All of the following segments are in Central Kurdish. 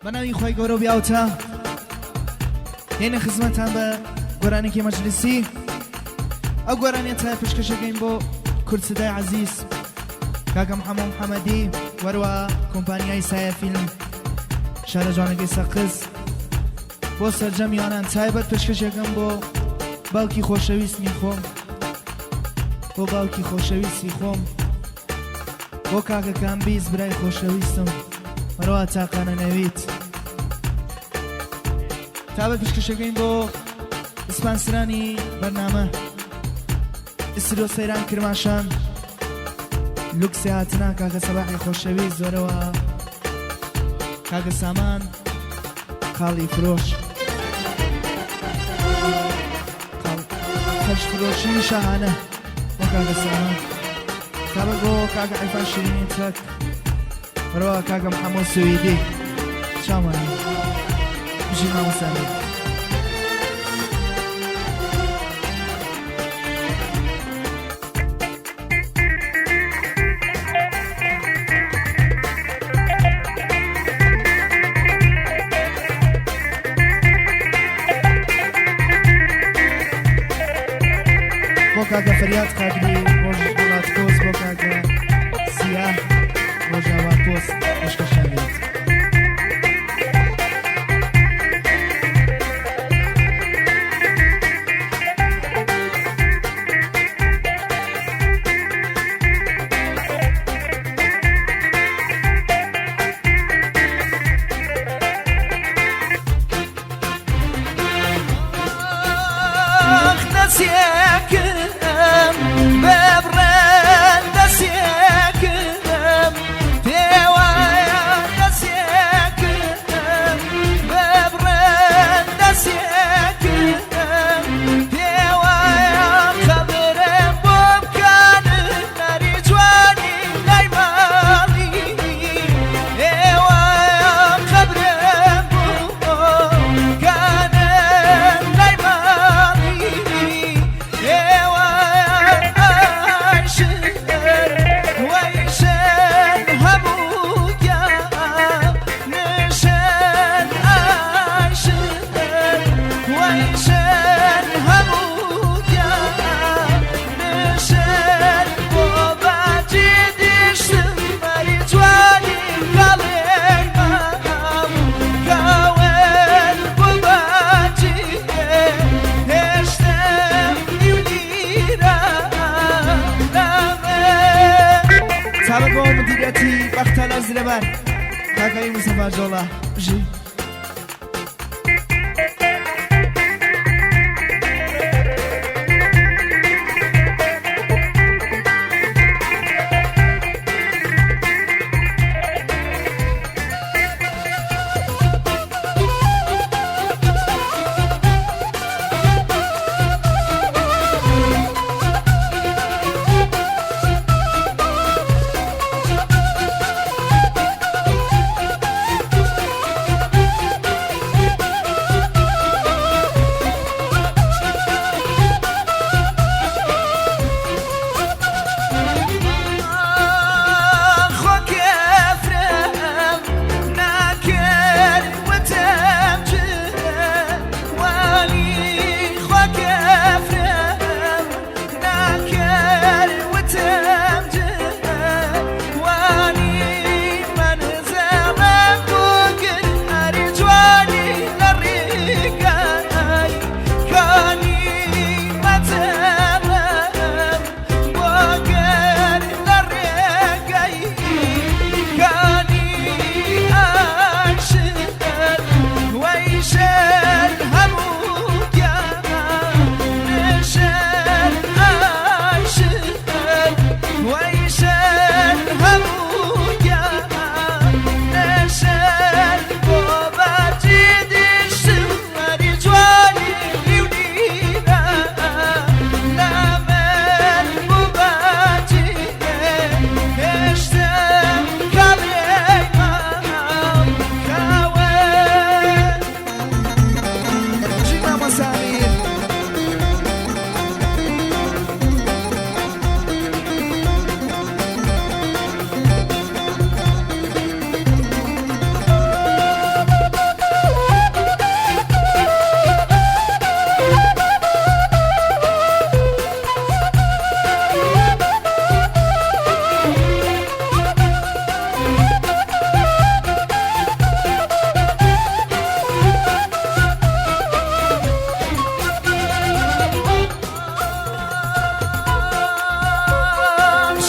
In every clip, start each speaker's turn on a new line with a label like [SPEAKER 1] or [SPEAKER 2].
[SPEAKER 1] بە ناوی خوای گەورە و بیاوتە دێنە خزمەتان بە گۆرانێکی مەجلیسی. ئەو گۆرانیە تا پێشکەشەکەین بۆ کوردسدای عەزیز کاکە محەممە محەممەدی، وەروە کۆمپانیای سایە فیلم شارە جوانەکەی سەقز، بۆ سەرجەم یانان تایبەت پێشکەشەکەم بۆ باوکی خۆشەویستمی خۆم، بۆ باوکی خۆشەویستی خۆم، بۆ کاکە کامبیز برای خۆشەویستم، مەروا تاقانە نەویت. تابەت پشکەشەکەین بۆ ئسپانسرانی بەرنامە ئستودیۆ سەیران کرماشان، لوکسی هاتنا کاکە سەباحی خۆشەویست، زۆرەوە کاکە سامان خاڵی فرۆش فەرش فرۆشی شاهانە بۆ کاکە سامان، تابەت بۆ کاکە عیرفان شیرینی ترەک، هەروەها کاکە محەممەد سویدی چاومانی. بژی مامۆستانی. بۆ کاکە فریاد قادری ڕۆژهەڵات پۆست، بۆ کاکە سیاه ڕۆژاوا پۆست پێشکەشتان بێت.
[SPEAKER 2] دەسێکم ببڕن، دەسێکم پێوایە، دەسێکم ببڕن، دەسێکم پێوایە، خەبرم بۆ بکەن ناری جوانی لای ماڵی ئێوە، خەبرم بۆ بکەنن لای ماڵی ئێوە. ئایشن وەیشن هەموو نشن، ئایشن وەیشن هەموو نشن، بۆ باجی دیشتم مەری جوانی کاڵێ مام کاوێن، بۆ باجی هێشتم نیو لیرە نامێ.
[SPEAKER 1] تابەت بۆ مدیریەتی بەختەلە زرێبار کاکەی مستەفا جۆڵا. بژی.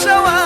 [SPEAKER 2] شەوان.